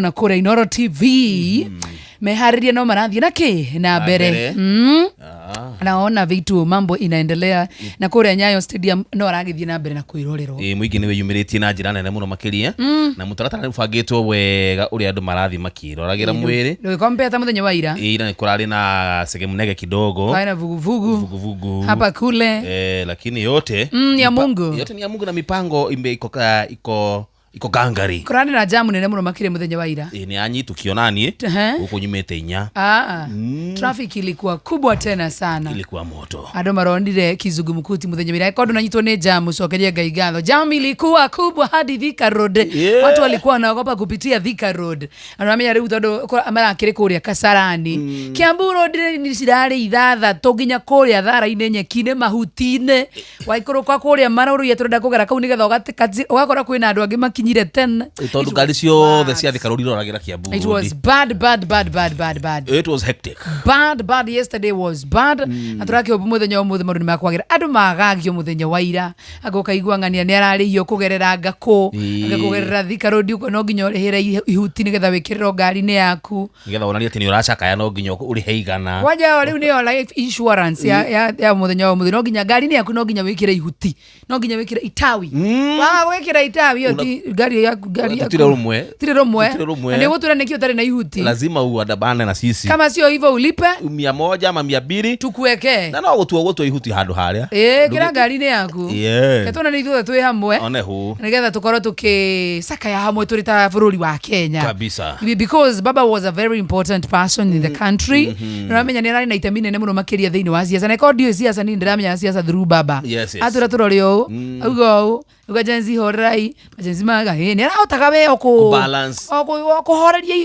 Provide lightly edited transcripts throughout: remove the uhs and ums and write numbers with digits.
Na kũrĩa Inoro TV meharĩrie no marathiĩ na kĩ na mbere. Mbere. Naona vitu mambo inaendelea na kũrĩa Nyayo Stadium no aragĩthiĩ na mbere na kwĩrorerwo. Ĩ mũingĩ nĩ wĩyumĩrĩtie na njĩra nene mũno makĩria, na mũtaratara nĩ ũbangĩtwo wega ũrĩa andũ marathiĩ makĩroragĩra mwĩrĩ. Ndũgĩkompea ta mũthenya wa ira. Ĩ, ira nĩ kũrarĩ na segemunege kidogo. Kwarĩ na vuguvugu. Vuguvugu. Hapa kule. Lakini yote Ni ya Mungu. Yote ni ya Mungu na mipango ime iko gangari. Kũrarĩ na jamu nene mũno makĩria mũthenya wa ira. Ĩ, nĩ anyi tukionanie gũkũ nyumĩte 4. Ah, traffic ilikuwa kubwa tena sana. Ilikuwa moto. Andå maronire kizungumkuti muthenya wira ko ndunanyitwo nĩ jamu, cokeria Ngai ngatho. Jam ilikuwa kubwa hadi Thika Road. Watu walikuwa wanaogopa kupitia Thika Road. Andũ mamenya rĩu tondũ marakĩrĩ kũrĩa Kasarani, Kiambu Road nĩ cirarĩ 6 nginya kũrĩa thara-inĩ, nyeki-inĩ, mahuti-inĩ, waikũrũka kũrĩa marũrũia tũrenda kũgera kau nĩgetha ũgatĩka, ũgakora kwĩna andũ angĩ makinyire 10. Tondũ ngari ciothe cia Thika Road iroragĩra Kiambu It was Road. bad, bad, bad, bad, bad, bad. It was hectic. Bad, bad. Yesterday was bad, na tũrakĩũmbu mũthenya wa ũmũthĩ maũndũ nĩ makwagĩra. Andũ magagio mũthenya wa ira, anga ũkaigua ng'ania nĩ ararĩhio kũgerera ngakũ, anga kũgerera Thika Road ũguo no nginya ũrĩhĩre ihuti nĩgetha wĩkĩrĩrwo ngari-inĩ yaku. Nĩgetha wonanie atĩ nĩ ũracakaya no nginya ũrĩhe 100. Kwanja rĩu nĩyo life insurance ya mũthenya wa ũmũthĩ, no nginya ngari-inĩ yaku no nginya wĩkĩre ihuti, no nginya wĩkĩre itawi. Waga gwĩkĩra itawi ĩyo ti ngari yaku, ngari yaku Tũtirĩ rũmwe. Tũtirĩ rũmwe. Tũtirĩ rũmwe. Na nĩ ũgũtwĩra nĩkĩ ũtarĩ na ihuti. Lazima uandamane na sisi. Kama sio hivyo ulipe 100 ama 200. Tukuwekee. Na no gũtua gũtua ihuti handũ harĩa. Ĩĩ, kĩra ngari-inĩ yaku. Ketwona nĩ ithuothe twĩ hamwe. One hu. Nĩgetha tũkorwo tũkĩcakaya hamwe tũrĩ ta bũrũri wa Kenya. Kabisa. Because baba was a very important person in the country. Nĩũramenya nĩ ararĩ na itemi nene mũno makĩria thĩinĩ wa siasa, na ĩkorwo ndiũĩ siasa, niĩ ndĩramenya siasa through baba. Atwĩra tũrore ũũ, auga ũũ, auga Gen Z horerai, Gen Z maga ĩ nĩ arahotaga we o Kũbalance. o kũhoreria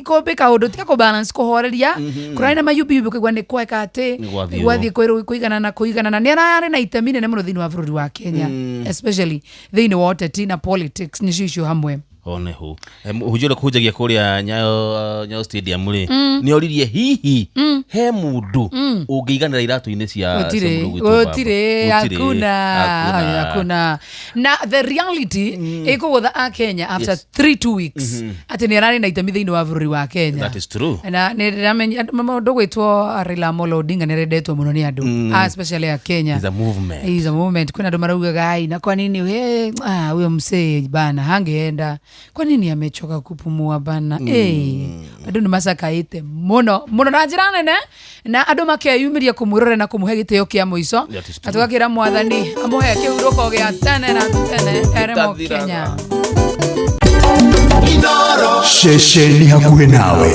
ikũmbĩ kaũndũ, tiga kũbalance, kũhoreria kũrarĩ na mayumbiyumbi, ũkaigua nĩ kweka atĩ Nĩ gwathiĩ gwathiĩ kũiganana kũiganana. Nĩ ararĩ na itemi nene mũno thĩinĩ wa bũrũri wa Kenya, especially thĩinĩ wa ũteti na politics nĩcio icio hamwe. One hu. Mũhunjia ũrĩa kũhunjagia kũrĩa Nyayo Stadium rĩ, nĩ oririe hihi he mũndũ ũngĩiganĩra iratũ-inĩ cia Gũtirĩ. mũndũ ũgwĩtwo Baba? Gũtirĩ. Gũtirĩ. Hakuna. Hakuna. Na the reality ĩkũgũtha a Kenya after 3 2 weeks atĩ nĩ ararĩ na itemi thĩinĩ wa bũrũri wa Kenya. That is true. Na nĩ ndĩramenya mũndũ gwĩtwo Raila Amolo Odinga nĩ arendetwo mũno nĩ andũ, especially a Kenya. Is a movement. Is a movement. Kwĩna andũ maraugaga, "Ai, na kwa nini he, ah, huyo msee bana hangeenda, kwa nini amechoka kupumua bana?" Eh, andũ nĩ macakaĩte mũno mũno na njĩra nene, na andũ makeyumĩria kũmwĩrore na kũmũhe gĩtĩo kĩa mũico. That is Na true. tũgakĩra Mwathani amũhe kĩhurũko gĩa tene na tene eremo Gĩtathiraga. Kenya. Ceceni hakuhĩ nawe.